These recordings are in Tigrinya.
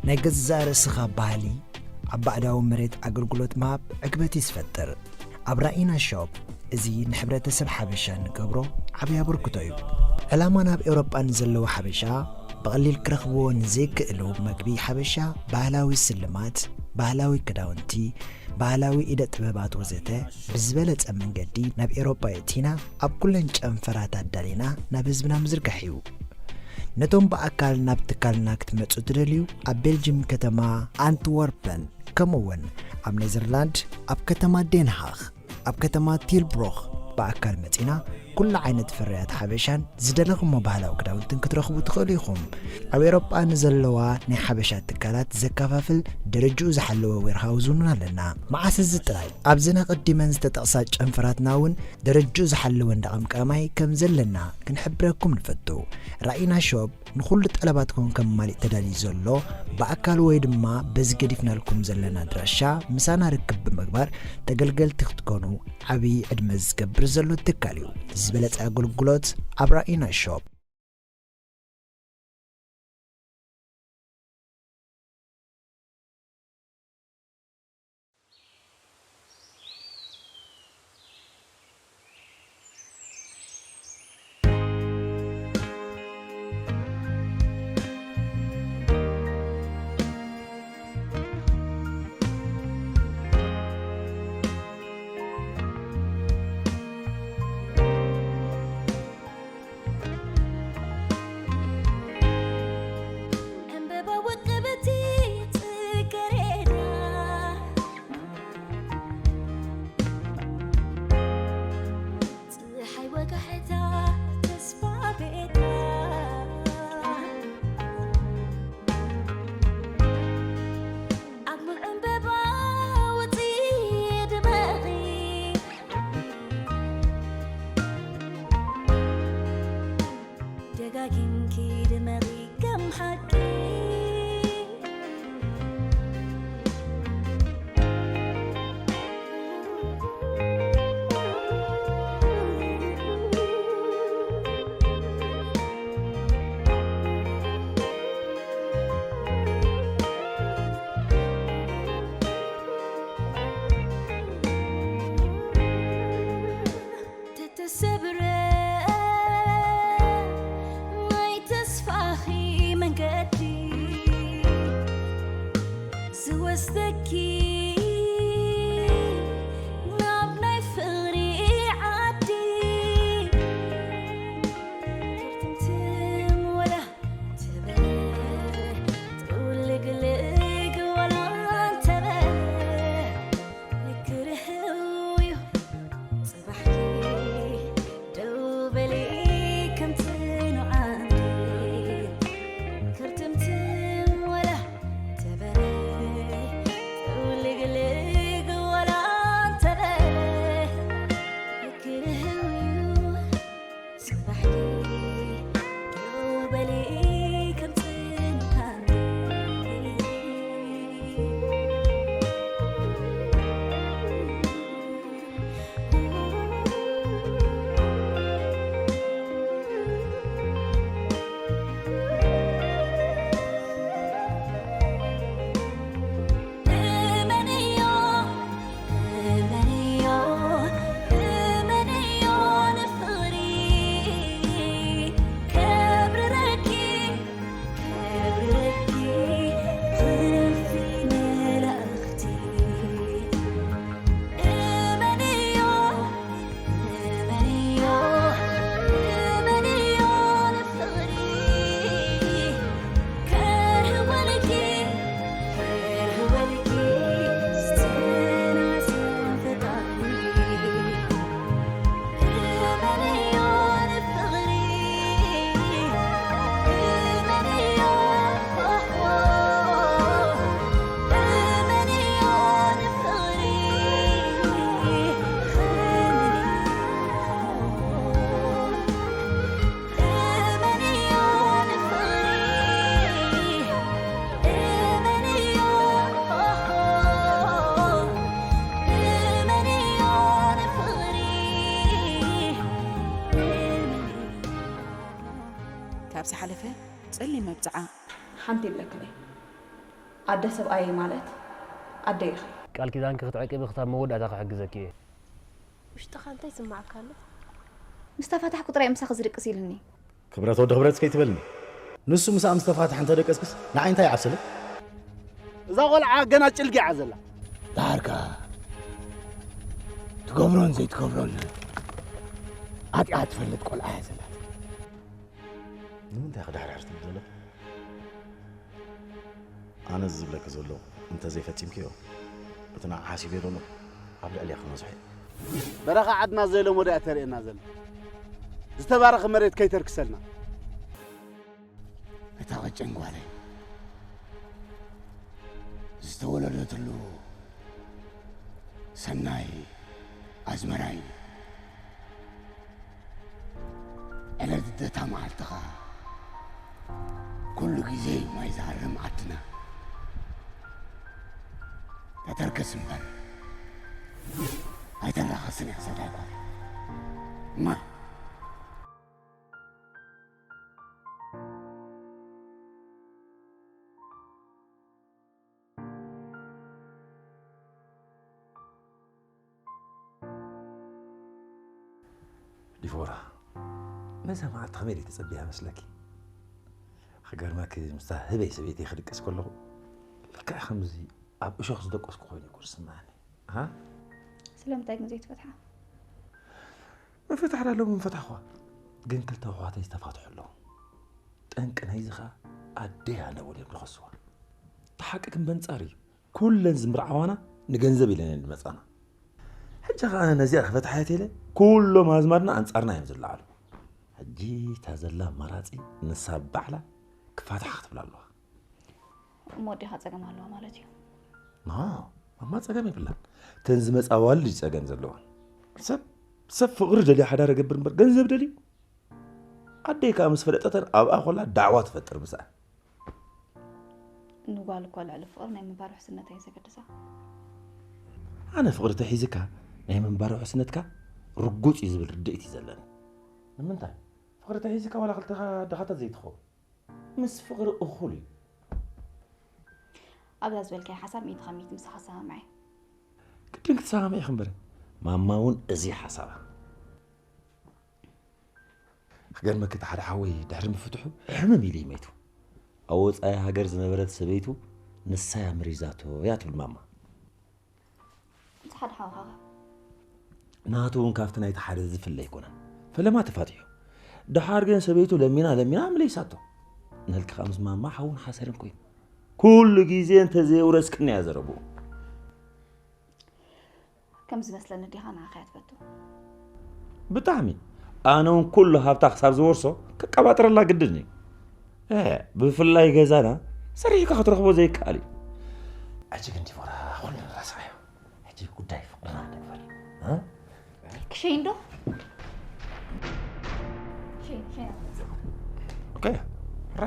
ናይ ገዛእ ርእስኻ ባህሊ ኣብ ባዕዳዊ መሬት ኣገልግሎት ምሃብ ዕግበት እዩ ዝፈጥር። ኣብ ራኢና ሾፕ እዚ ንሕብረተሰብ ሓበሻ እንገብሮ ዓብዪ ኣበርክቶ እዩ። ዕላማ ናብ ኤውሮጳ ንዘለዉ ሓበሻ ብቐሊል ክረኽብዎ ንዘይክእሉ መግቢ ሓበሻ፣ ባህላዊ ስልማት፣ ባህላዊ ክዳውንቲ፣ ባህላዊ ኢደ ጥበባት ወዘተ ብዝበለጸ መንገዲ ናብ ኤውሮጳ የእቲና ኣብ ኩለን ጨንፈራት ኣዳሊና ናብ ህዝብና ምዝርጋሕ እዩ። ነቶም ብኣካል ናብ ትካልና ክትመጹ ትደልዩ፣ ኣብ ቤልጅም ከተማ ኣንትወርፐን፣ ከምኡ እውን ኣብ ኔዘርላንድ ኣብ ከተማ ዴንሃኽ፣ ኣብ ከተማ ቲልብሮኽ ብኣካል መጺና ኩሉ ዓይነት ፍርያት ሓበሻን ዝደለኹሞ ባህላዊ ክዳውንትን ክትረኽቡ ትኽእሉ ኢኹም። ኣብ ኤውሮጳ ንዘለዋ ናይ ሓበሻ ትካላት ዘከፋፍል ደረጅኡ ዝሓለወ ዌርሃውዝ እውን ኣለና። መዓስ እዚ ጥራይ፣ ኣብዘን ኣቐዲመን ዝተጠቕሳ ጨንፈራትና እውን ደረጅኡ ዝሓለወ እንዳ ቀምቃማይ ከም ዘለና ክንሕብረኩም ንፈቱ። ራኢና ሾፕ ንኹሉ ጠለባትኩም ከማልእ ተዳልዩ ዘሎ፣ ብኣካል ወይ ድማ በዚ ገዲፍናልኩም ዘለና ኣድራሻ ምሳና ርክብ ብምግባር ተገልገልቲ ክትኮኑ ዓብዪ ዕድመ ዝገብር ዘሎ ትካል እዩ። ዝበለጸ ኣገልግሎት ኣብ ራኢና ሾፕ። ዕምበባ ውቅብቲ ጽጌረዳ፣ ጸሓይ ወጋሕታ ተስፋ ቤታ፣ ኣብ ሙን ዕምበባ ውጺ ድመቒ፣ ደጋጊምኪ ድመቒ ከም ሓቂ። ተተሰብረ ናይ ተስፋኺ መንገዲ ዝወስደኪ ናብ ናይ ፍቕሪ ዓዲ። ትምትም ወላ ትበል ጥውልግልግ ወላ እንተበል፣ ንግርህው እዩ ጽባሕኪ። ደው በሊ ከምቲ ንዓንዲ፣ ክርትምትም ወላ ተበለ፣ ጥውልግልግ ወላ እንተበለ፣ ንግርህው እዩ ጽባሕኪ። ደው በሊ ከምቲ ንዓንዲ። እመንዮ፣ እመንዮ፣ እመንዮ ንፍቕሪ ከብርረኪ፣ ከብርረኪ ብእልፊ መላእኽቲ። እመንዮ፣ እመንዮ፣ እመንዮ ንፍቕሪ ከርህወልኪ፣ ከርህወልኪ ዝተናዘ ፈጣሪ። እመንዮ ንፍቕሪ፣ እመንዮ፣ እመንዮ ንፍቕሪ። ካብ ዝሓለፈ ጸሊም መብጽዓ። ሓንቲ ይብለካ እየ። ኣደ ሰብኣየይ ማለት ኣደይ ኢኺ። ቃል ኪዳንኪ ክትዕቅቢ ክሳብ መወዳእታ ክሕግዘኪ እየ። ውሽጥኻ እንታይ ይስማዓካ ኣሎ? ምስ ተፋታሕኩ ጥራይ ምሳኺ ዝድቅስ ኢሉኒ። ክብረት ወዲ ክብረት እስከ ይትበልኒ። ንሱ ምስኣ ምስ ተፋትሐ እንተደቀስክስ ንዓይ እንታይ ይዓብሰለይ? እዛ ቆልዓ ገና ጭልጊ እያ ዘላ። ዳርጋ ትገብሮን ዘይትገብሮን ኣጢኣ ትፈልጥ ቆልዓ እያ ዘላ። ንምንታይ ክድሕርሕር ትብል ዘለኹ? ኣነ እዚ ዝብለኪ ዘለኹ እንተዘይፈጺምክዮ እቲ ንዓ ሓሲበ ዘለኹ ኣብ ልዕሊያ ክነዝሖ እየ። በረኻ ዓድና ዘይለመዶ እያ ተርእየና ዘላ። ዝተባረኸ መሬት ከይተርክሰልና። እታ ቀጭን ጓለይ ዝተወለደትሉ ሰናይ ኣዝመራይ ዕለት ልደታ መዓልትኻ ኩሉ ግዜ ማይ ዝሃርም ዓድና ተተርከስ እምበር ኣይተራኸስን እያ ሰብኣይ ጓል እማ ዲቦራ፣ ነዛ መዓልቲ ከመይ ደይ ተጸቢያ መስለኪ? ክገርመኪ ምስታ ህበይ ሰበይተይ ክድቅስ ከለኹ ልክዕ ከምዚ ኣብ እሾኽ ዝደቀስኩ ኮይኑ እኮ ዝስምዓኒ። ሃ? ስለምንታይ ግን ዘይትፈትሓ? ምፍታሕ ዳሎም ምፈታሕኳ፣ ግን ክልተ ኣሕዋተይ ዝተፋትሑ ኣለዉ። ጠንቂ ናይዚ ኸኣ ኣደይ ኣለዎ ድዮም ዝኸስዋ። እቲ ሓቂ ግን በንጻር እዩ። ኩለን ዝምርዓዋና ንገንዘብ ኢለን እየን ዝመጻና። ሕጂ ኸኣ ኣነ ነዚኣ ክፈትሓ እየ ተኢለ ኩሎም ኣዝማድና ኣንጻርና እዮም ዝለዓሉ። ሕጂ እታ ዘላ ኣማራጺ ንሳ ባዕላ ክፋትሓ ክትብላ ኣለዋ። እሞ ኣዴኻ ጸገም ኣለዋ ማለት እዩ። ኖ፣ ማማ ጸገም የብላን። እተን ዝመጻ ኣዋልድ እዩ ጸገም ዘለወን። ሰብ ሰብ ፍቕሪ ደልዩ ሓዳር እገብር እምበር ገንዘብ ደልዩ? ኣደይ ከኣ ምስ ፈለጠተን ኣብኣ ኮላ ዳዕዋ ትፈጥር ምስኣ። ንጓል እኮ ልዕሊ ፍቕሪ ናይ ምንባር ውሕስነታ እዩ ዘገድሳ። ኣነ ፍቕሪ ተሒዝካ ናይ ምንባር ውሕስነትካ ርጉጽ እዩ ዝብል ርድኢት እዩ ዘለኒ። ንምንታይ? ፍቕሪ ተሒዝካ ዋላ ክልተኻ ኣደኻታት ዘይትኸውን። ምስ ፍቕሪ እኹል እዩ። ኣብዛ ዝበልካዮ ሓሳብ ሚእቲ ካብ ሚእቲ ምሳኻ ሰማምዐ። ግድን ክትሰማምዒ ኢኺ እምበር ማማ እውን እዚ ሓሳባ። ክገርመኪ እቲ ሓደ ሓወይ ድሕሪ ምፍትሑ ሕምም ኢሉ እዩ መይቱ። ኣብ ወጻኢ ሃገር ዝነበረት ሰበይቱ ንሳ እያ መሪዛቶ እያ ትብል ማማ። እቲ ሓደ ሓውኻ ከ? ናቱ እውን ካብቲ ናይቲ ሓደ ዝፍለ ኣይኮነን። ፈለማ ተፋቲሑ። ደሓር ግን ሰበይቱ ለሚና ለሚና መሊሳቶ። ንህልኪ ከኣ ምስ ማማ ሓውን ሓሰርን ኮይኑ። ኩሉ ግዜ እንተዘየውረስክኒ እያ ዘረብኡ። ከም ዝመስለኒ ዲኻ ንዓኻ እያ ትፈቱ? ብጣዕሚ። ኣነ እውን ኩሉ ሃብታ ክሳብ ዝወርሶ ክቀባጥረላ ግድን እዩ። እ፣ ብፍላይ ገዛና ሰሪሕካ ክትረኽቦ ዘይከኣል እዩ። ሕጂ ግን ዲቦራ ኩሉ ንረስዓዮ። ሕጂ ጉዳይ ፍቕርና ንግበር። እ? ክሸይን ዶ? ክሸይን፣ ክሸይን። ኦኬ። ራ።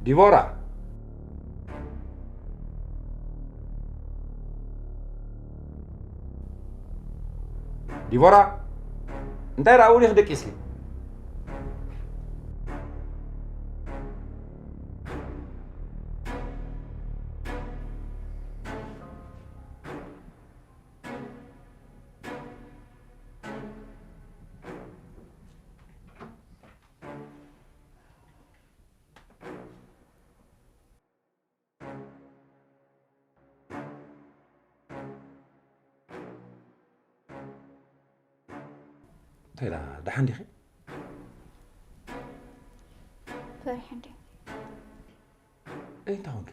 ዲቦራ! ዲቦራ! እንታይ ደኣ ውሊኽ ደቂስኪ? እንታይ ደኣ ደሓን ዲኺ? ፈሪሐ እንድየ። እንታይ ኾንኪ?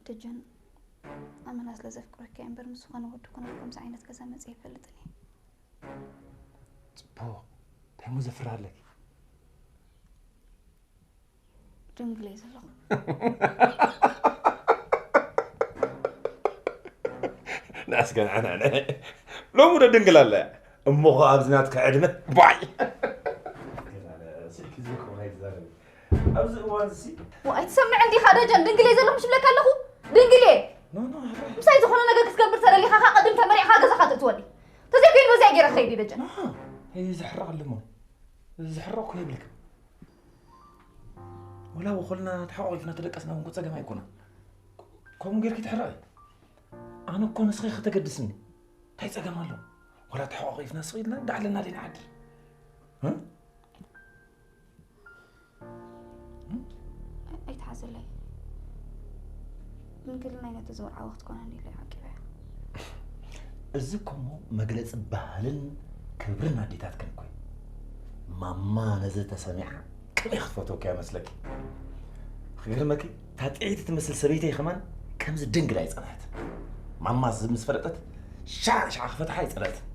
ደጀን ኣመና ስለ ዘፍቅረካ እየ እምበር ምስ ዝኾነ ወዲ እኮ ናብ ከምዚ ዓይነት ገዛ መፅእ ኣይፈልጥን እየ። ጽቡቕ። እንታይ እሞ ዘፍርህ ኣለኪ? ድንግል እየ ዘለኹ። ንኣስገን ዓናነ ሎሚ ዶ ድንግል ኣለ እሞ ኸ ኣብዚ ናትካ ዕድመ ባይ ስልኪ ዝኮነ ይዛረብ ኣብዚ እዋን እዚ ዋይ ትሰምዕ እንዲኻ ደጀን ድንግል እየ ዘለኹ ሽብለካ ኣለኹ ድንግል እየ ኖ ኖ ምሳይ ዝኾነ ነገር ክትገብር ተደሊኻ ኸዓ ቅድም ተመሪዕኻ ገዛኻ ትእትወኒ ተዘይኮይኑ በዚኣ ገይረ ክኸይድ እየ ደጀን ዝሕረቕ ኣለሞ ዝሕረቕ እኮ የብልክን ወላ ወኾልና ተሓቋቒፍና ተደቀስና እውን ጸገም ኣይኮነን ከምኡ ጌርኪ ትሕረቒ ኣነ እኮ ንስኺ ከተገድስኒ እንታይ ጸገም ኣሎ ወላ ተሓቋቒፍና ስቕ ኢልና እንዳዕለና ደይ ንዓድር ኣይትሓዝለይ ድንግልናይ ነቲ ዝወርዓዋ ክትኮነኒ ኢለ ዓቂበያ እዚ እኮ እሞ መግለፂ ባህልን ክብርን ኣዴታትክን እኮ እዩ ማማ ነዚ ተሰሚዓ ከመይ ክትፈትወኪ እያ መስለኪ ክገርመኪ እታ ጥዕይቲ ትመስል ሰበይተይ ከማን ከምዚ ድንግል ኣይፀንሐትን ማማ እዚ ምስ ፈለጠት ሻዕ ሻዕ ክፈትሓ ኣይፀለእትን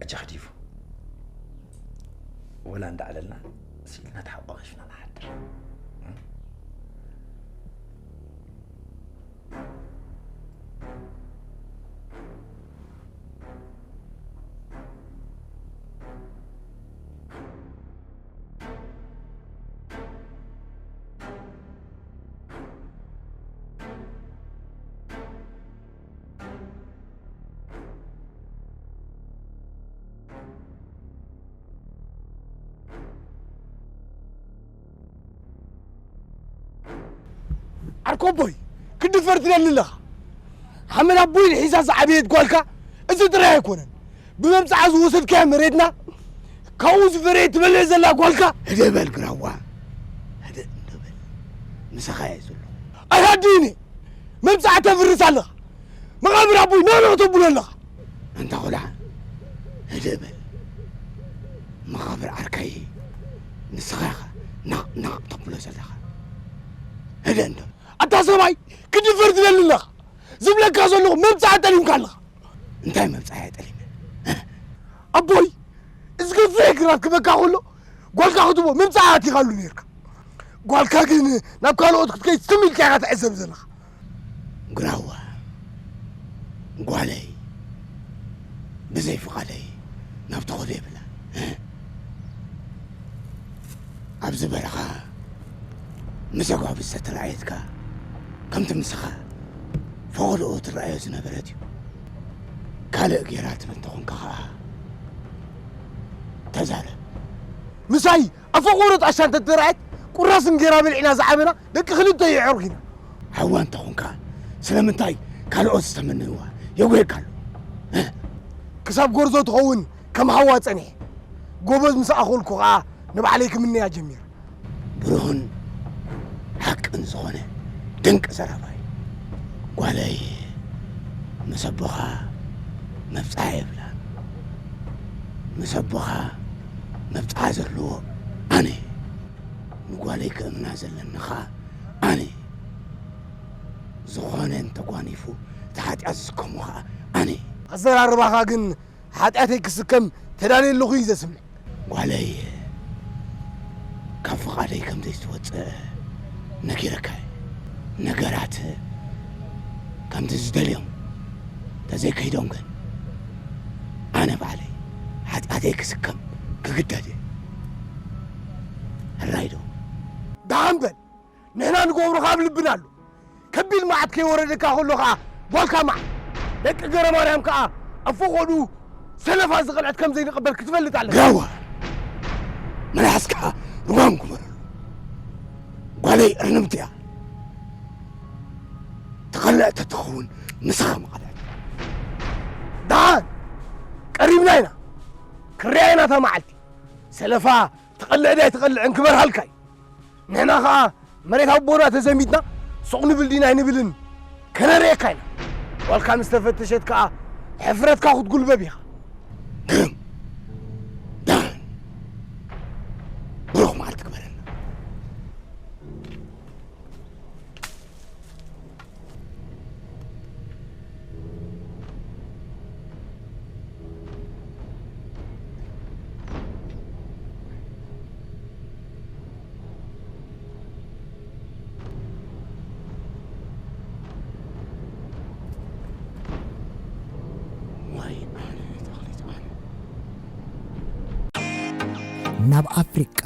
ኣጃኺ ዲፉ ወላ እንዳዕለልና ስኢልና ተሓቋቒፍና ንሓድር ዓርኮቦይ ክድፈር ትደሊ ኣለኻ ሓመድ ኣቦይ ንሒዛ ዝዓበየት ጓልካ እዚ ጥራይ ኣይኮነን ብመምፅዓ ዝወሰድካያ መሬትና ካብኡ ዝፈረየት ትበልዕ ዘላ ጓልካ ህደ በል ግራዋ ህደ እንዶ በል ምሳኻ እየ ዘሎ ኣይሃድይኒ መብፅዓ ተፍርስ ኣለኻ መቓብር ኣቦይ ናቕ ናቕ ተብሎ ኣለኻ ኣንታ ቆልዓ ህደ በል መቓብር ዓርካይ ንስኻ ኢኻ ናቕ ናቕ ተብሎ ዘለኻ ህደ እንዶ ኣታ ሰብኣይ ክድፈር ትደሊ ኣለኻ ዝብለካ ዘለኹ መብፅዓ ጠሊምካ ኣለኻ እንታይ መብፅዓ እየ ጠሊመ ኣቦይ እዚ ገፊሕ ግራት ክበካ ከሎ ጓልካ ክትቦ መብፅዓ ኣቲኻሉ ነርካ ጓልካ ግን ናብ ካልኦት ክትከይድ ትም ኢልካ ኢኻ ትዕዘብ ዘለኻ ግራዋ ጓለይ ብዘይ ፍቓደይ ናብ ተኸዶ የብላ ኣብዚ በረኻ ምስ ኣጓብዝ ተተረኣየትካ ከምቲ ምስኻ ፈቐድኦ ትረኣዮ ዝነበረት እዩ ካልእ ጌራ ትብል እንተኾንካ ኸዓ ተዛረብ ምሳይ ኣብ ፈቐዶ ጣሻ እንተተረኣየት ቁራስ እንጌራ በልዒና ዝዓበና ደቂ ክልተ የዕሩኽ ኢና ሓዋ እንተኾንካ ስለምንታይ ካልኦት ዝተመነይዋ የጉየካ ኣሎ ክሳብ ጎርዞ ትኸውን ከም ሓዋ ጸኒሐ ጎበዝ ምስ ኣኾልኩ ኸዓ ንባዕለይ ክምነያ ጀሚረ። ብሩህን ሓቅን ዝኾነ ድንቂ ዘረባ እዩ። ጓለይ ምስ ኣቦኻ መብጽዓ የብላን። ምስ ኣቦኻ መብጽዓ ዘለዎ ኣነ እየ። ንጓለይ ክእምና ዘለኒ ኸኣ ኣነ እየ። ዝኾነ እንተጓኒፉ እቲ ሓጢኣት ዝስከሞ ኸኣ ኣነ እየ። ኣዘራርባኻ ግን ሓጢኣተይ ክስከም ተዳልየ ኣለኹ እዩ ዘስምዕ። ጓለይ ካብ ፍቓደይ ከም ዘይትወጽእ ነጊረካ እየ። ነገራት ከምቲ ዝደልዮም ተዘይከይዶም ግን ኣነ ባዕለይ ሓጢኣተይ ክስከም ክግደድ እየ። ሕራይ ዶ? ደሓን በል። ንሕና ንገብሮ ካብ ልብና ኣሎ። ከቢድ መዓት ከይወረደካ ከሎ ከዓ ጓልካ መዓት። ደቂ ገረ ማርያም ከዓ ኣብ ፈቐዱ ሰለፋ ዝቐልዐት ከም ዘይንቕበል ክትፈልጥ ኣለካ። ገዋ መልሓስካ ርዋም ግበረሉ። ጓለይ እርንብቲ እያ። ትቐልዕ ተትኸውን ንስኻ ምቐልዐት። ደሓን ቀሪብና ኢና። ክርያ ኢና እታ መዓልቲ። ሰለፋ ትቐልዕ ድያ ኣይትቐልዕን ክበርሃልካ እዩ። ንሕና ኸዓ መሬት ኣቦና ተዘሚትና ሱቕ ንብል ዲና ኣይንብልን ከነርእየካ ኢና። ዋልካ ምስ ተፈተሸት ከኣ ሕፍረትካ ክትጉልበብ ኢኻ። ግርም ዳን ብሩኽ መዓልቲ ግበረልና። ናብ ኣፍሪቃ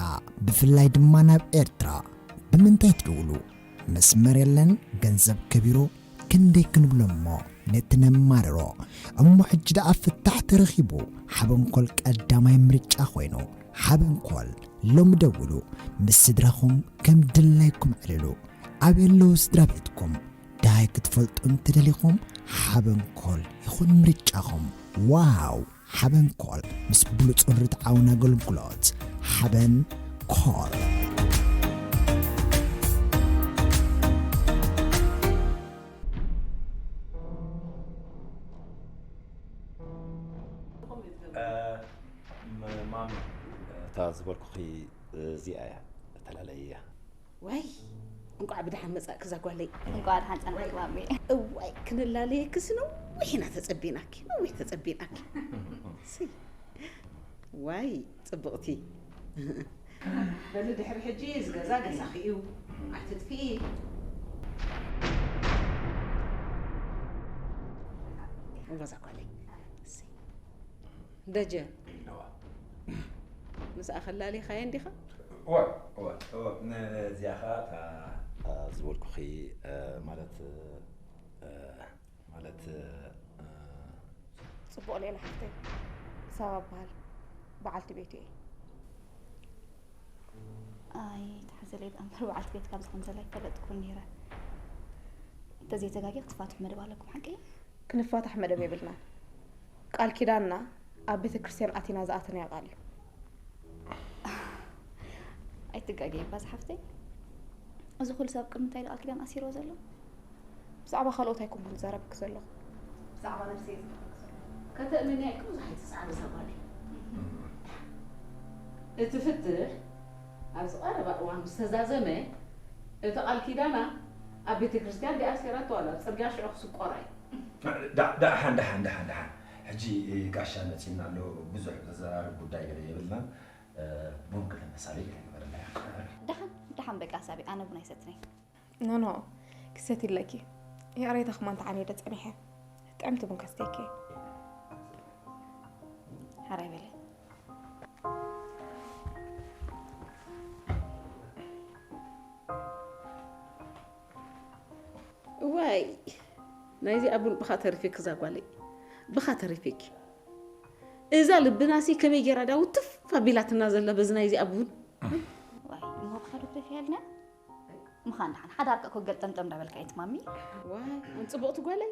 ብፍላይ ድማ ናብ ኤርትራ ብምንታይ ትድውሉ? መስመር የለን፣ ገንዘብ ከቢሩ ክንደይ ክንብሎ እሞ ነቲ ነማርሮ። እሞ ሕጂ ደኣ ፍታሕ ተረኺቡ፣ ሓበንኮል ቀዳማይ ምርጫ ኮይኑ። ሓበንኮል ሎሚ ደውሉ፣ ምስ ስድራኹም ከም ድላይኩም ዕልሉ። ኣበይ ኣለዉ ስድራ ቤትኩም? ደሃይ ክትፈልጡ እንተደሊኹም ሓበንኮል ይኹን ምርጫኹም። ዋው! ሓበንኮል ምስ ብሉጽን ርትዓውን ኣገልግሎት። ሓበን ኮል። ማሚ፣ እታ ዝበልኩኺ እዚኣ እያ፣ እተላለየ እያ። ዋይ እንቋዕ ብደሓን መጻእኪ እዛ ጓለይ። እንቋዕ ደሓን ጸናሕኪ ማሚ። እዋይ ክንላለየክስ ነዊሕ ኢና ተጸቢናኪ፣ ነዊሕ ተጸቢናኪ። እሰይ። ዋይ ጽብቕቲ። በሊ ድሕሪ ሕጂ እዚ ገዛ ገዛኺ እዩ። ኣይትጥፍኢ። እዋ እዛ ጓለይ። እሰይ። ደጀን ምስኣ ከላሊኻየን ዲኻ? እወ እወ እወ ነዚኣ ኸዓ እታ ዝበልኩኺ ማለት ማለት ጽቡቕ ሌላ ሓፍተይ ሳባ በሃል በዓልቲ ቤቱ እየ። ኣይትሓዘለይ ደኣ እምበር በዓልቲ ቤትካ ኣብዚ ከም ዘላ ኣይፈለጥኩን ነይረ። እንተዘይተጋግየ ክትፋትሑ መደብ ኣለኩም ሓቂ? ክንፋታሕ መደብ የብልናን። ቃል ኪዳንና ኣብ ቤተ ክርስትያን ኣቲና ዝኣተናዮ ቃል እዩ። ኣይትጋገይ እባ ዝሓፍተይ። እዚ ኩሉ ሰብ ቅድሚ እንታይ ቃል ኪዳን ኣሲርዎ ዘሎ? ብዛዕባ ካልኦት ኣይኮንኩን ዝዛረበኪ ዘለኹ። ብዛዕባ ነብሰይ እየ ዝዛረበኪ ዘለኹ። ከተእምንያ ኢልኪ ብዙሕ ኣይትጽዓሪ እዛ ጓለይ። እቲ ፍትሕ ኣብዚ ቀረባ እዋን ምስ ተዛዘመ እቲ ቃል ኪዳና ኣብ ቤተ ክርስትያን ድያ ኣሲራቶ ዋላ ኣብ ጽርግያ ሽዑ ክስቆራ እዩ። ደሓን ደሓን ደሓን ደሓን ሕጂ ጋሻ መፂና ኣሎ ብዙሕ ዘዘራርብ ጉዳይ ገለ የብልናን ቡን ክልተ ሳለይ ገለ ግበረላ ደሓን ደሓን በቃ ሳቢ ኣነ ቡን ኣይሰትነይ ኖኖ ክሰትይለኪ ይቕሬታ ክማን ተዓንየ ዶ ፀኒሐ ጥዕምቲ ቡን ከስተይኪ ሓራይ በለ እዋይ ናይዚኣ ቡን ብኻ ተሪፊክ እዛ ጓለይ ብኻ ተሪፊክ እዛ ልብናሲ ከመይ ጌራ ዳው ትፍ ኣቢላትና ዘላ በዚ ናይዚኣ ቡን ዋይ እሞ ብኻ ዶ ትሪፊ ያልና ምዃን ደሓን ሓዳርካ እኮ ገልጠምጠም እንዳበልካ ኣይትማሚ ዋይ ኣንጽቡቕቲ ጓለይ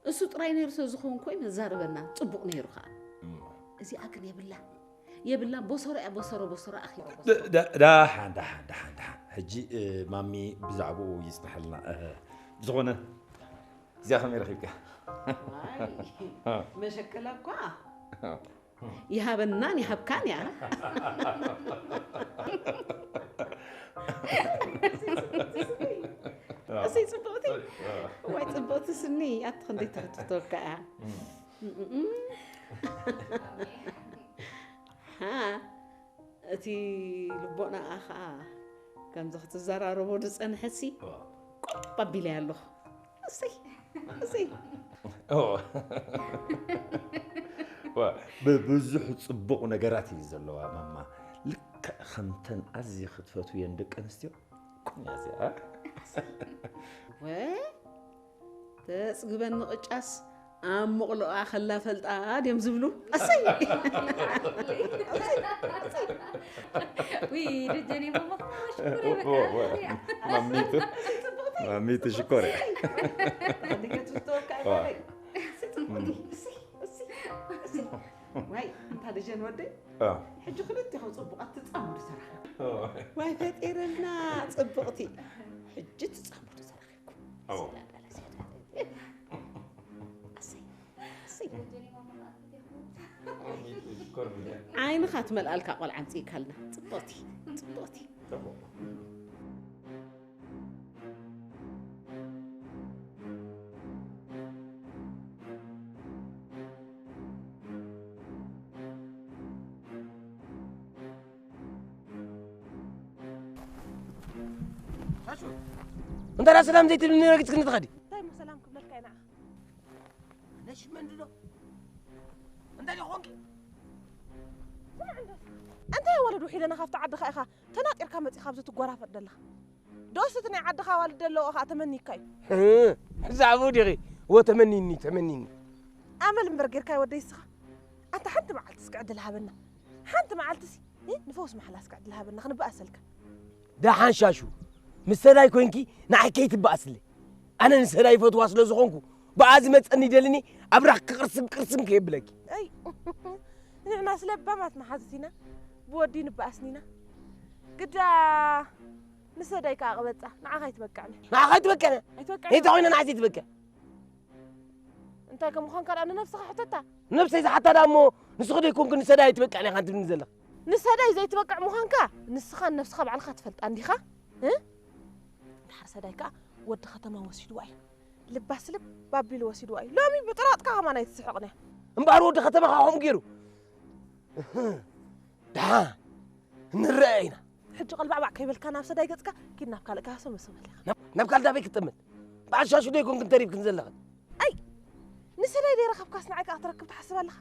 እሱ ጥራይ ነይሩ ስለ ዝኸውን ኮይ መዛረበና ጽቡቕ ነይሩ ኸዓ እዚኣ ግን የብላ የብላ ቦሰሮ እያ ቦሰሮ ቦሰሮ ኣኺ ዳሓን ዳሓን ዳሓን ዳሓን ሕጂ ማሚ ብዛዕባኡ ይጽናሐልና ብዝኾነ እዚኣ ከመይ ረኺብካ መሸከላ እኳ ይሃበናን ይሃብካን እያ እሰይ ጽብቕቲ ዋይ ጽብቕቲ ስኒ ኣቲ ክንደይ ትሕትቶካ እያ ሓ እቲ ልቦናኣ ኸዓ ከምዚ ክትዘራረቦ ዝጸንሐሲ ቆብ ኣቢለያ ኣለኹ እሰይ እሰይ ኦ። ዋ፣ ብ-፣ ብዙሕ ጽቡቕ ነገራት እዩ ዘለዋ ማማ። ልክዕ ከምተን ኣዝየ ክትፈትውየን ደቂ ኣንስትዮ ኩን እያ እዚኣ። ወ-፣ ተጽግበኒ ቅጫስ ኣብ መቕሎኣ ከላ ፈልጣ ድዮም ዝብሉ። ኣሰይ! ውይ፣ ደጀኔ ማማ፣ ሽኮር እየ በቃ። ኦ፣ ኦ፣ ኦ። ማሚቱ፣ ጽቡቕቲ። ማሚቱ ሽኮር እየ። ኣደገ ትፍትወካ እያ ዋ። ማለይ። ጽቡቕቲ። እሰይ፣ እሰይ፣ እሰይ። ዋይ፣ እንታ ደጀን ወደይ። አ። ሕጂ ክልቴኹም ጽቡቓት ትጻምዱ ተራኺብኩም። ኦ። ዋይ፣ ፈጢርልና ጽቡቕቲ። ሕጂ ትጻምዱ ተራኺብኩም። ኦ። ስለ በለ ሴት። ኣሰይ፣ ኣሰይ። ዓይንኻ ትመልኣልካ ቆልዓ ኣምጺእካልና። ጽቡቕቲ፣ ጽቡቕቲ። ጽቡቕ። ሻሹ፣ እንታይ ደኣ ሰላም ዘይትብልኒ ረጊጽክኒ ትኸዲ? እንታይ እሞ ሰላም ክብለካ ኢና? ነሽ መንድዶ? እንታይ ደኣ ኾንኪ? እንታይ ኣዋልድ ውሒደና ካብቲ ዓድኻ ኢኻ ተናጢርካ መጺኻ ኣብዚ ትጎራፈጥ ዘለኻ? ዶስ እቲ ናይ ዓድኻ ኣዋልድ ኣለዎ ኸኣ ተመኒካ እዩ? ዛዕባኡ ዲኺ? እወ ተመኒኒ፣ ተመኒኒ። ኣመል እምበር ጌርካ ወደይ እስኻ። ኣንታ ሓንቲ መዓልቲ እስኪ ዕድል ሃበና። ሓንቲ መዓልቲ ሲ፣ እ፣ ንፈውስ መሓላ እስኪ ዕድል ሃበና፣ ክንበኣሰልካ። ደሓን ሻሹ፣ ምስ ሰዳይ ኮይንኪ ንዓይ ከይትበኣስለይ። ኣነ ንሰዳይ ይፈትዋ ስለ ዝኾንኩ፣ ብኣ ዝመጸኒ ይደልኒ፣ ኣብራኽ ክቕርስም ቅርስም ከየብለኪ። ኣይ፣ ንሕናስ ለባማት መሓዙት ኢና፣ ብወዲ ንበኣስኒ ኢና። ግዳ ንሰዳይ ከኣ ቅበጻ፣ ንዓኻ ኣይትበቅዕን። ንዓኻ ኣይትበቅዕን? ኣይትበቅዕን። እንታይ ኮይና ንዓይ ዘይትበቅዕ? እንታይ ከም ምዃንካ ደኣ ንነብስኻ ሕተታ። ነብሰይ ዝሓታ ደኣ እሞ፣ ንስኺ ዶ ኣይኮንክን ንሰዳይ ኣይትበቅዕን ኢኻ ትብልኒ ዘለኺ? ንሰዳይ ዘይትበቅዕ ምዃንካ ንስኻን ነብስኻ ባዕልኻ ትፈልጣ እንዲኻ? እ? እንድሓር ሰዳይ ከኣ ወዲ ከተማ ወሲድዋ እዩ። ልባ ስልብ ኣቢሉ ወሲድዋ እዩ። ሎሚ ብጥራጥካ ከማን ኣይትስሕቕን እያ። እምበኣር ወዲ ከተማ ከኣ ከምኡ ገይሩ። ደሓን ንረኣይ ኢና። ሕጂ ቀልባዕባዕ ከይበልካ ናብ ሰዳይ ገጽካ ኪድ ናብ ካልእ ከሃሰ መስመል ኢኻ። ናብ፣ ናብ ካልእ ኣበይ ክትጥምት? በዓል ሻሹ ዶ ኣይኮንክን ተሪፍክን ዘለኽን? ኣይ፣ ንሰዳይ ደይረኸብካስ ንዓይ ከኣ ክትረክብ ትሓስብ ኣለኻ?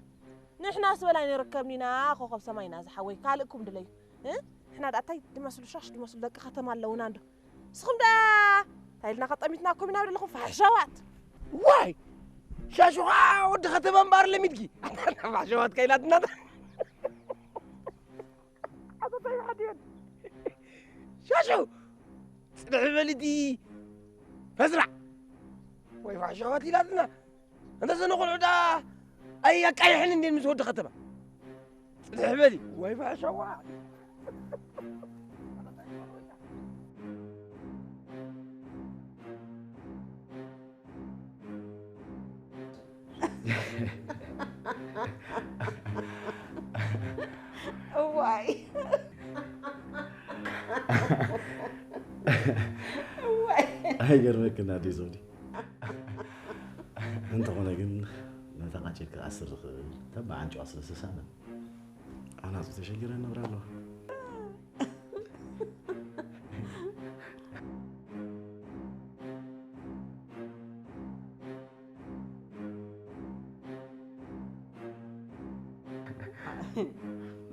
ንሕናስ በላይ ንርከብ ኢና፣ ኮኸብ ሰማይና ዝሓወይ፣ ካልእኩም ድለዩ። እ? ንሕና ደኣ እንታይ ድመስሉ ሻሽ ድመስሉ ደቂ ከተማ ኣለውና እንዶ። ንስኹም ደኣ እንታይ ኢልና ከጠሚትና እኮ ኢና ዘለኹም ፋሕሻዋት። ዋይ! ሻሹ ኸዓ ወዲ ከተማ እምበኣር ለሚድኪ። ፋሕሻዋት ከ ኢላትና። ኣቶ ታይ ሓድዮን። ሻሹ! ጽንሕ በሊ እቲ ፈዝራዕ። ወይ ፋሕሻዋት ኢላትና። እንተ ዘነ ቆልዑ ደኣ ኣይ ኣቃይሕን እንዴ ምስ ወዲ ከተማ። ጽንሕ በሊ። ወይ ፋሕሻዋ። እዋይ። እዋይ። ኣይገርመክን ኣደይ ዘውዲ። እንተኾነ ግን ነታ ቃጭል ክኣስር ዝኽእል ተባዕ ኣንጭዋ ስለ ዝተሳእነ ኣናጹ ተሸጊረ ነብራ ኣለዋ።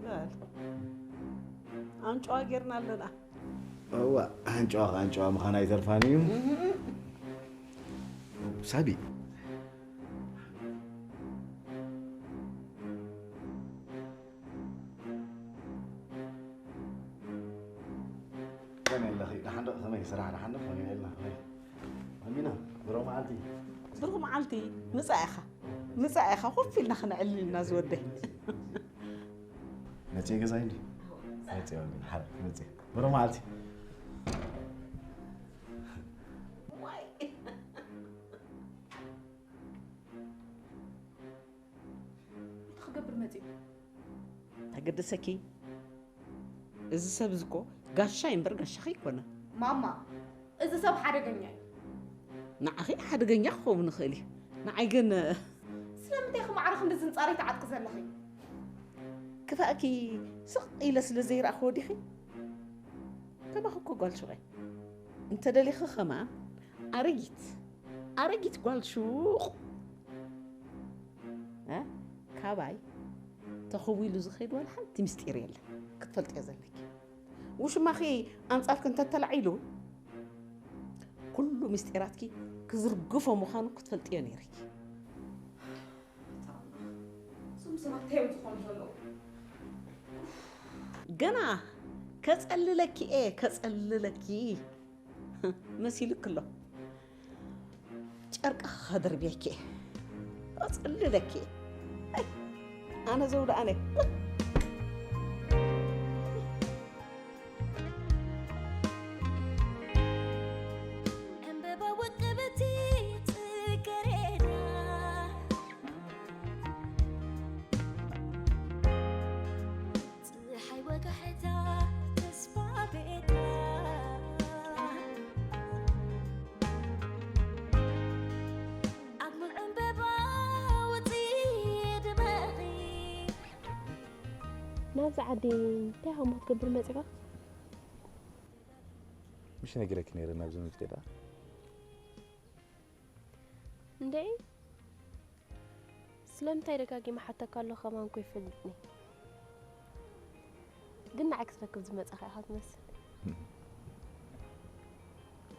በል። ኣንጭዋ ጌርና ኣለና። እዋ፣ ኣንጭዋ ከ ኣንጭዋ ምዃና ኣይተርፋን እዩ። ሳቢ። ከመይ ኣለኺ? ደሓን ዶ? ከመይ ስራሕ? ደሓን ዶ? ከመይ ውዒልና? ከመይ? ኣሚና፣ ብሩኽ መዓልቲ። ብሩኽ መዓልቲ። ምጻእ ኢኻ። ምጻእ ኢኻ። ኮፍ ኢልና ክነዕልል ኢና ዝወደይ። መጽየ ገዛይ እንዲ? መጽየ ወዲ፣ ሓር፣ መጽየ። ብሩኽ መዓልቲ። እንታይ ክገብር መጺኡ? ተገደሰኪ? እዚ ሰብ እዚ እኮ ጋሻይ እምበር ጋሻኺ ኣይኮነን። ማማ፣ እዚ ሰብ ሓደገኛ እዩ። ንዓኺ ሓደገኛ ክኸውን ይኽእል እዩ። ንዓይ ግን ስለምንታይ ኢኺ ማዕረ ክንድዚ ንጻረይ ትዓጥቂ ዘለኺ? ክፋእኪ ስቕ ኢለ ስለ ዘይረኣኽዎ ዲኺ? ከማኺ እኮ ጓል ሹቕ እየ። እንተ ደሊኺ ከማን ኣረጊት፣ ኣረጊት ጓል ሹቕ። እ? ካባይ ተኸዊሉ ዝኸይድ ዋላ ሓንቲ ምስጢር የለን። ክትፈልጥዮ ዘለኪ። ውሽማኺ ኣንጻርኪ እንተተላዒሉ፣ ኩሉ ምስጢራትኪ ክዝርግፎ ምዃኑ ክትፈልጥዮ ነይርኪ። እዞም ሰባት እንታይ እዮም ዝኾኑ ዘለዉ? ገና ከጸልለኪ እየ፣ ከጸልለኪ። መሲሉኪ ኣሎ። ጨርቂ ከድርብየኪ እየ። ከጸልለኪ እየ። ኣይ፣ ኣነ ዘውድኣነ። ዕምበባ ውቅብቲ ጽጌረዳ፣ ጽሓይ ወጋሕታ ተስፋ ቤታ፣ ኣብ ሙሉእ ዕምበባ ውጺ ድመቒ። ናብዚ ዓዲ እንታይ ከምኡ ክትገብር መጺኻ? ምሽ ነጊረኪ ነይረ ናብዚ ምፍቴ ደኣ። እንዴ? ስለምንታይ ደጋጊመ ሓተካ ኣለኹ ከማን እኮ ይፈልጥኒ። ግን ንዓይ ክትረክብ ዝመጻኻ ኢኻ ትመስል።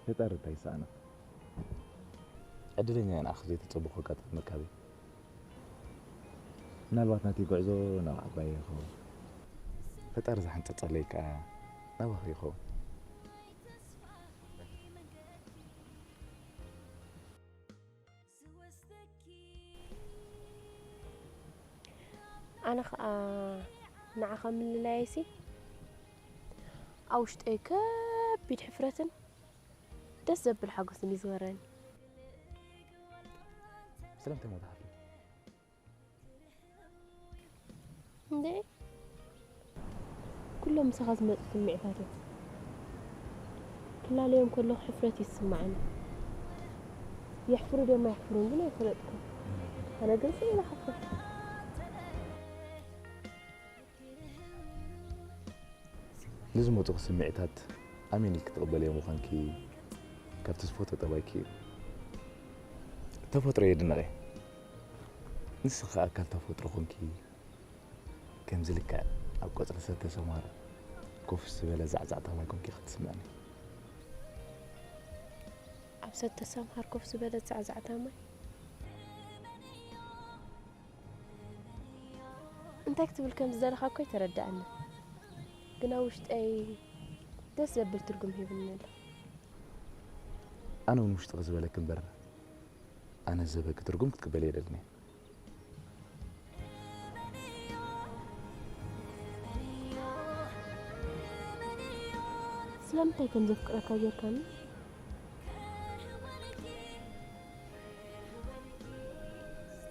ፈጣሪ እንታይ ይሰኣኖ? ዕድለኛ ኢና፣ ኣኽ ዘይተጸበኹ ኣጋጣሚ ምርካበይ። ምናልባት ናተይ ጉዕዞ ናብ ዓባይ ይኸውን። ፈጣሪ ዝሓንጸጸለይ ከኣ ናባኺ ይኸውን። ኣነ ኸኣ ንዓኻ ምልላየይሲ ኣብ ውሽጠይ ከቢድ ሕፍረትን ደስ ዘብል ሓጎስን እዩ ዝወረኒ። ስለምንታይ እሞ ትሓፍሪ? እንዴ፣ ኩሎም ምሳኻ ዝመጹ ስምዒታት እዮም። ክላለዮም ከለኹ ሕፍረት እዩ ዝስምዓኒ። የሕፍሩ ድዮም ኣየሕፍሩን ግን ኣይፈለጥኩን። ኣነ ግን ስኢለ ከፍር። ንዝመጹኺ ስምዒታት ኣሚንኪ ክትቕበልዮ ምዃንኪ ካብቲ ዝፈትዎ ጠባይኪ እዩ። ተፈጥሮ የድንቕ እየ። ንስኺ ኣካል ተፈጥሮ ኮንኪ፣ ከምዚ ልክዕ ኣብ ቆጽሊ ሰተ ሰምሃር ኮፍ ዝበለ ዛዕዛዕታ ማይ ኮንኪ ክትስምዕኒ። ኣብ ሰተ ሰምሃር ኮፍ ዝበለ ዛዕዛዕታ ማይ? እንታይ ክትብል ከም ዝደለኻ እኮ ኣይተረድኣንን። ግን ኣብ ውሽጠይ ደስ ዘብል ትርጉም ሂብኒ ኣሎ። ኣነ እውን ውሽጥኺ ዝበለኪ እምበር፣ ኣነ ዝህበኪ ትርጉም ክትቅበሊ የደልን እየ። ስለምንታይ ከም ዘፍቅረካ ጌርካኒ?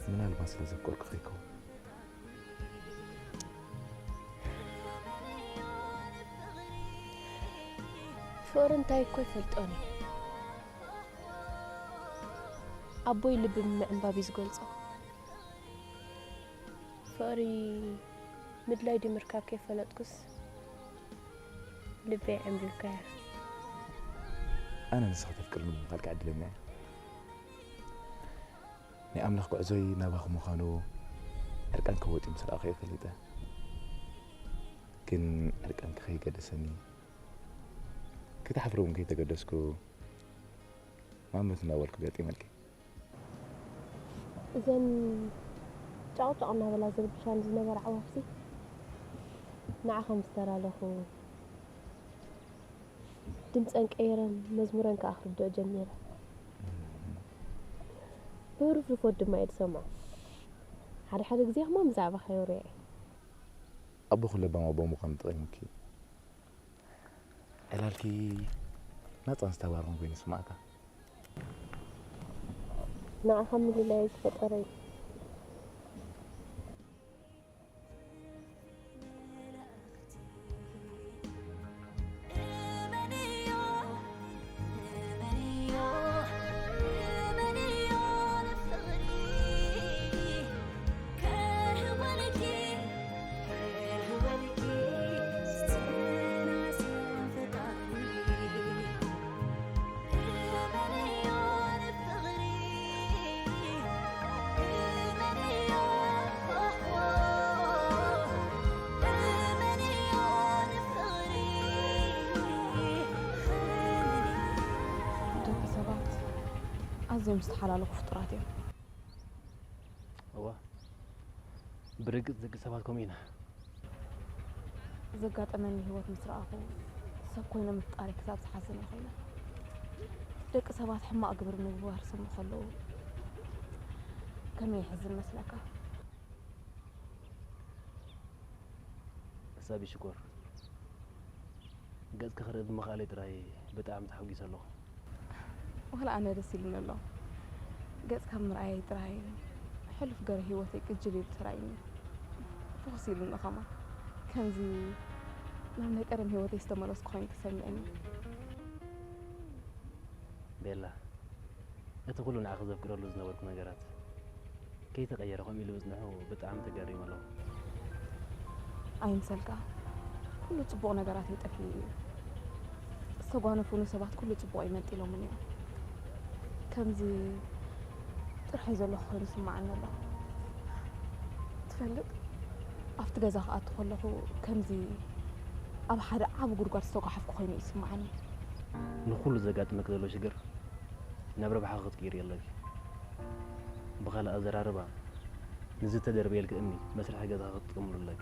ምናልባት ስለ ዘፍቀርኩ ከይከውን። ፍቕሪ እንታይ እኮ ይፈልጦን እዩ። ኣቦይ ልቢ ብምዕንባብ እዩ ዝገልጾ። ፍቕሪ ምድላይ ድዩ ምርካብ ከይፈለጥኩስ ልበይ ዕንቢብካያ። ኣነ ንስኻ ተፍቅርኒ ብምዃንካ ዕድለኛ እየ። ናይ ኣምላኽ ጉዕዞይ ናባኺ ምዃኑ ዕርቃንኪ ወጢ ምስ ረኣኹ እየ ፈሊጠ። ግን ዕርቃንኪ ከይገደሰኒ፣ ክትሓፍሪ እውን ከይተገደስኩ፣ ማመት እናበልኩ ገጢመልኪ። እዘን ጫቕጫቕ እናበላ ዝርብሻኒ ዝነበራ ኣዕዋፍሲ ንዓኻ ምስ ተላለኹ፣ ድምፀን ቀይረን መዝሙረን ከኣ ክርድኦ ጀሚረ። ብህሩፍሩፍ ወዲ ድማ እየ ዝሰምዖ። ሓደ ሓደ ግዜ ከማን ብዛዕባኻ የውርያ እየ። ኣቦኺ ለባም ኣቦ ምዃኑ ተጠቒምኪ፣ ዕላልኪ ናጻን ዝተባረኽን ኮይኑ ይስማዓካ። ንዓኻ ምልላይ ዝፈጠረ እዩ። እዚኦም ዝተሓላለኹ ፍጡራት እዮም። እዋ ብርግጽ ደቂ ሰባት ከምኡ ኢና። ዘጋጠመኒ ህይወት ምስ ረኣኹ ሰብ ኮይነ ምፍጣሪ ክሳብ ዝሓዝን እየ ኮይነ። ደቂ ሰባት ሕማቕ ግብሪ ምግባር ዝሰምዑ ከለዉ ከመይ የሕዝን መስለካ? ሳቢ ሽኮር፣ ገጽኪ ክርኢ ብምኽኣለይ ጥራይ ብጣዕሚ ተሓጒሰ ኣለኹ። ዋላ ኣነ ደስ ኢሉኒ ኣሎ። ገጽካ ምርኣየይ ጥራይ ሕሉፍ ገረ ህይወተይ ቅጅል ኢሉ ተራእዩኒ። ፍኹስ ኢሉኒ ከማን። ከምዚ ናብ ናይ ቀደም ህይወተይ ዝተመለስኩ ኮይኑ ተሰሚዕኒ። ቤላ፣ እቲ ኩሉ ንዓኺ ዘፍቅረሉ ዝነበርኩ ነገራት ከይተቐየረ ከምኡ ኢሉ ምጽንሑ ብጣዕሚ ተገሪመ ኣለኹ። ኣይምሰልካ፣ ኩሉ ጽቡቕ ነገራት እዩ ጠፊኡ እዩ። ዝተጓነፉኒ ሰባት ኩሉ ጽቡቕ እዩ መንጢሎምኒ እዮም። ከምዚ ጥርሐይ ዘለኹ ኮይኑ ይስምዓኒ ኣሎ። ትፈልጥ፣ ኣብቲ ገዛ ክኣቱ ከለኹ ከምዚ ኣብ ሓደ ዓቢ ጉድጓድ ዝተጓሓፍኩ ኮይኑ እዩ ይስምዓኒ። ንኹሉ ዘጋጥመኪ ዘሎ ሽግር ናብ ረብሓኺ ክትቅይርዮ ኣለኪ። ብኻልእ ኣዘራርባ፣ ንዝተደርበየልኪ እምኒ መስርሒ ገዛኺ ክትጥቀምሉ ኣለኪ።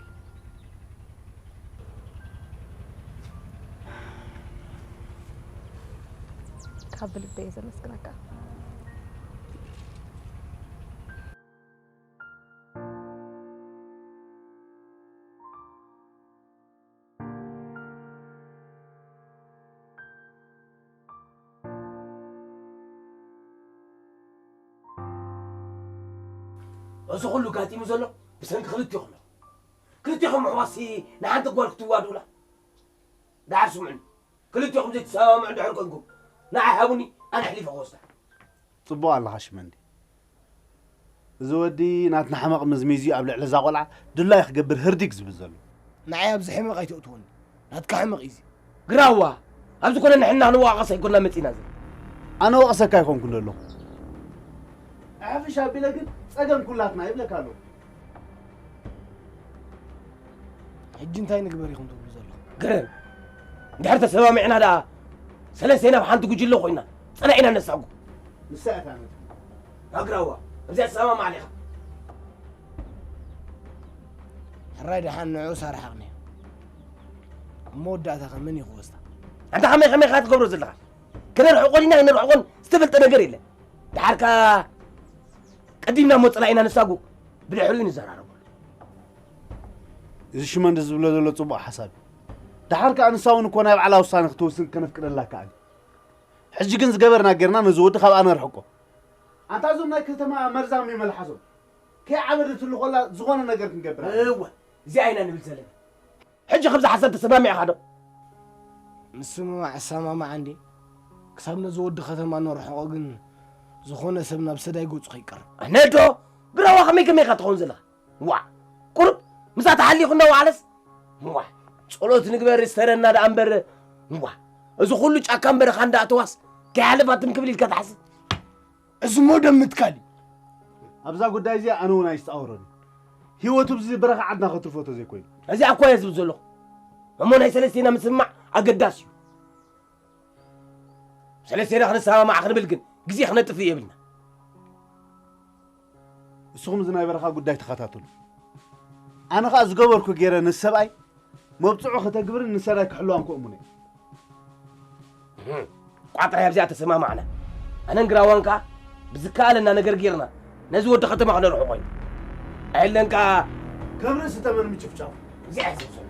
ካብ ብልበ እየ ዘመስግነካ። እዚ ኩሉ ጋጢሙ ዘሎ ብሰንኪ ክልቲኹም ኢኹም። ክልቲኹም ኣሕዋትሲ ንሓንቲ ጓል ክትዋድኡላ? ደሓር ስምዑኒ፣ ክልቲኹም ዘይትሰማምዑ እንድሕር ኮንኩም ንዓይ ሃቡኒ፣ ኣነ ኣሕሊፈ ክወስዳ። ጽቡቕ ኣለኻ ሽመንዲ። እዚ ወዲ ናትና ሕመቕ መዝሚዙ ኣብ ልዕሊ እዛ ቆልዓ ድላዩ ክገብር ህርዲግ ዝብል ዘሎ። ንዓይ ኣብዚ ሕመቕ ኣይተእትወኒ። ናትካ ሕመቕ እዩ እዚ። ግራዋ፣ ኣብዚ ኮነ ንሕና ክንወቃቀስ ኣይኮንና መጺና እዚ። ኣነ ወቐሰካ ኣይኮንኩን ዘለኹ። ኣሕፍሽ ኣቢለ ግን ጸገም ኩላትና ይብለካ ኣለኹ። ሕጂ እንታይ ንግበር ኢኹም ትብሉ ዘለኹም? ግርም፣ እንድሕር ተሰማሚዕና ደኣ ሰለስቴና ኣብ ሓንቲ ጉጅለ ኮይና ጸናኢና ነሳጉ። ንሳ እታ ነቲ ኣግራዋ፣ ኣብዚኣ ትሰማማዕ ዲኻ? ሕራይ ደሓን ንዕኡስ ኣርሓቕንዮ። ኣብ መወዳእታ ከ መን እዩ ክወስዳ? ኣንታ ከመይ ከመይ ኢኻ ትገብሮ ዘለኻ? ከነርሕቆ ዲና ኣይነርሕቆን ዝተፈልጠ ነገር የለን። ደሓር ከኣ ቀዲምና እሞ ጸላኢና ነሳጉ፣ ብድሕሪኡ ንዘራረበሉ። እዚ ሽመንዲ ዝብሎ ዘሎ ጽቡቕ ሓሳብ እዩ። ደሓር ከኣ ንሳ እውን እኮ ናይ ባዕላ ውሳነ ክትወስን ከነፍቅደላ ከኣል። ሕጂ ግን ዝገበርና ጌርና ነዚ ወዲ ካብኣ ነርሕቆ። ኣንታ እዞም ናይ ከተማ መርዛም እዩ መልሓሶም። ከይዓበደትሉ ኮላ ዝኾነ ነገር ክንገብር ኣለና። እወ፣ እዚኣ ኢና ንብል ዘለና። ሕጂ ከምዚ ሓሳብ ተሰማሚዕኻ ዶ? ምስምማዕ እሰማማዕ እንዴ። ክሳብ ነዚ ወዲ ከተማ ነርሕቆ ግን ዝኾነ ሰብ ናብ ሰዳይ ገጹ ከይቀርብ። ኣነዶ ግራዋ ከመይ ከመይ ኢኻ ትኸውን ዘለኻ? ዋ፣ ቁሩብ ምሳ ተሓሊኹ እናወዓለስ፣ ዋ፣ ጸሎት ንግበር ዝተረና ደኣ እምበር፣ ዋ፣ እዚ ኩሉ ጫካን በረኻን ደኣ ተዋስ ከይሓልፋ ትም ክብል ኢልካ ትሓስብ? እዚ እሞ ደም ምትካል እዩ። ኣብዛ ጉዳይ እዚኣ ኣነ እውን ኣይስተኣወረኒ። ህይወቱ ብዚ በረኻ ዓድና ከትርፎ ተዘይኮይኑ። እዚኣ እኮ እየ ዝብል ዘለኹ። እሞ ናይ ሰለስቴና ምስምማዕ ኣገዳሲ እዩ። ሰለስቴና ክንሰማማዕ ክንብል ግን ግዜ ክነጥፍእ የብልና። ንስኹም እዚ ናይ በረኻ ጉዳይ ተኸታተሉ። ኣነ ኸኣ ዝገበርኩ ገይረ ንሰብኣይ መብጽዑ ከተግብርን ንሰብኣይ ክሕልዋን ክእምኖ እየ። ቋጥራይ ኣብዚኣ ተሰማማዕና። ኣነን ግራዋን ከኣ ብዝከኣለና ነገር ጌርና ነዚ ወዲ ከተማ ክነርሕቆ እዩ። ኣየለን ከኣ ከም ርእሲ ተመን ምጭፍጫፍ። እዚኣ እየ ዝብል ዘለኹ።